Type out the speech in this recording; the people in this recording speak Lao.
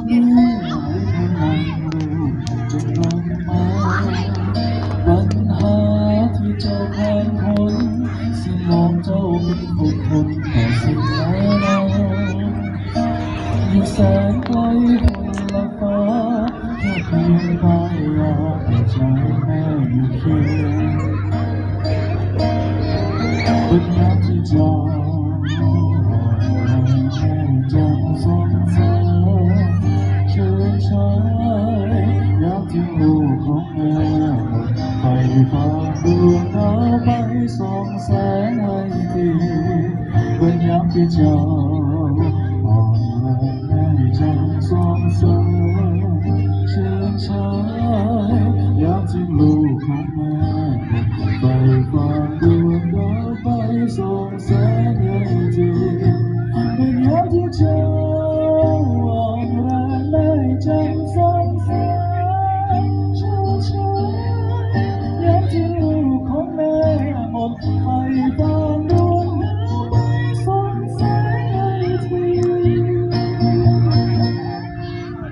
ລູກໃຫ້ເພິ່ນນັ່ງດູຈົນລົງມາ ບັນຫາທີ່ເຈົ້າຜ່ານພົ້ນ ຊິມອງເຈົ້າເປັນຄົນທົນຕໍ່ສິ່ງໃດໆ ຢູ່ແສນໄກພົ້ນລະຟ້າ ແຄ່ພຽງປາຍຍາມ ແຕ່ໃຈແມ່ຢູ່ຄຽງ ເປັນຍາມທີ່ເຈົ້າອ່ອນແອ ແມ່ຈັ່ງສົ່ງເສີມເຊີດເຊີຍ ຍາມທີ່ລູກຂອງແມ່ໝົດໄຟຟ້າດວງດາວໄປສ່ອງແສງໃຫ້ທີ່ ເປັນຍາມທີ່ເຈົ້າອ່ອນແອ ແມ່ຈັ່ງສົ່ງເສີມ